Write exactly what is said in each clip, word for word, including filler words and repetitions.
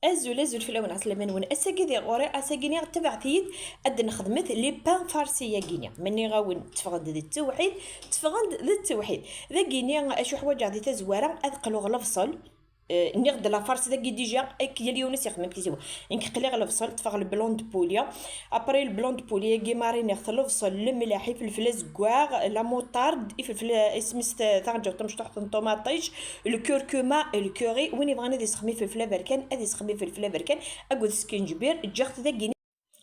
Azul, azul fell-awen, ɛeslama-nwen. Ass-agi di ɣur-i, ass-agi-nni tabaɛt-iyi-d ad nexdmet les pains farcis-agi-nni. Ma nniɣ-awen tteffɣen-d d ttewḥid, tteffɣen-d d ttewḥid. Dagi-nni acu ḥwaǧeɣ di tazwara? Ad qluɣ lebṣel. Eh, nniɣ-d la farce dagi déjà, ak yal yiwen ad s-ixdem am tizi-w. Nekk qliɣ lebṣel, ṭṭfeɣ le blanc de poulet. Après le blanc de poulet-agi mariniɣ-t lebṣel, lemleḥ, ifelfel azeggaɣ, la moutarde, ifelfel, isem-is ta-, taɣenǧawt tamecṭuḥt n ṭumaṭic, le curcuma, le curry. Win yebɣan ad isexdem ifelfel aberkan, ad isexdem ifelfel aberkan akked skenǧbir. Ǧǧiɣ-t dagi,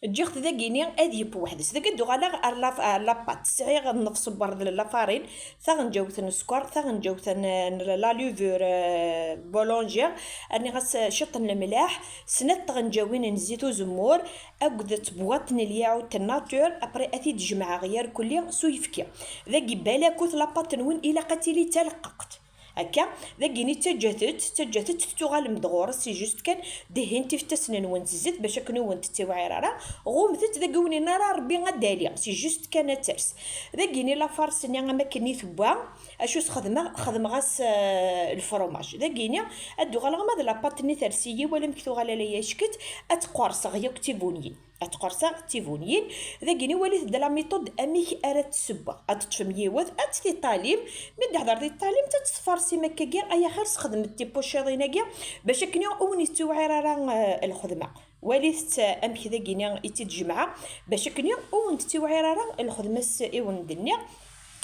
ǧǧiɣ-t dagi-nni ad yeww weḥd-s. Dagi ad d-uɣaleɣ ar la, ar la pâte. Sɛiɣ nnefṣ n werḍel n la farine, taɣenǧawt n sskeṛ, taɣenǧawt n, n la levure, euh, boulangère, rniɣ-as ciṭ n lemleḥ, snat tɣenǧawin n zzit uzemmur, akked tebwaṭ n lyaɛut n nature. Après ad t-id-jemɛeɣ yarkulli s uyefki. Dagi balakut la pâte-nwen ilaq ad tili d taleqqaqt. Akka, dagi-nni ttaǧǧat-tt, ttaǧǧat-tt, tettuɣalem-d ɣur-s, c'est juste kan dehhint ifassen-nwen s zzit bac akken ur wen-tettiwɛir ara, ɣumet-tt, dagi ur wen-yenna ara Rebbi ad d-tali, c'est juste kan ad ters. Dagi-nni la farce-nni am akken i tewwa, acu s-xedmeɣ? Xedmeɣ-as, euh, lefromaj. Dagi-nni ad d-uɣaleɣ ma d la pâte-nni ters-iyi, wala amek tuɣal ala yack-itt, ad tt-qerṣeɣ yakk d tibunyin. Ad tt-qerṣeɣ d tibunyin. Dagi-nni walit-d la méthode amek ara tt-ssewweɣ. Ad teṭṭfem yiwet, ad tt-tiṭalim. Mi d-teḥḍer tiṭṭalimt, ad tt-tfarsim akkagi, ay axir sxedmet tipuciḍin-agi, bac akken ur wen-yettiwɛir ara, eh, lxedma. Walit-tt amek dagi-nni i tt-id-jemɛeɣ, bac akken ur wen-tettiwɛir ara lxedma s i wen-d-nniɣ.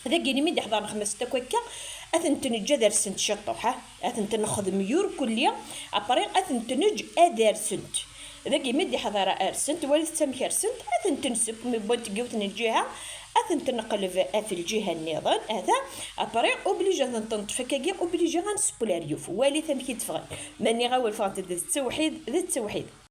Dagi-nni mi d-iḥḍer lexmest akk akka, ad tent-neǧǧ ad rsent ciṭuḥ, ha? Ad tent-nexdem yurkulli, après ad tent-neǧǧ ad rsent. Dagi mi d-iḥḍer rsent, walit-tt amek rsent, ad tent-nseww, mi wwant deg yiwet n lǧiha, ad tent-neqleb ɣef lǧiha nniḍen, ata, après, obligé ad tent-neṭṭef akkagi, obligé ad nesseww leryuf, walit amek i d-ffɣen. Ma nniɣ-awen ffɣent-d d ttewḥid, d ttewḥid.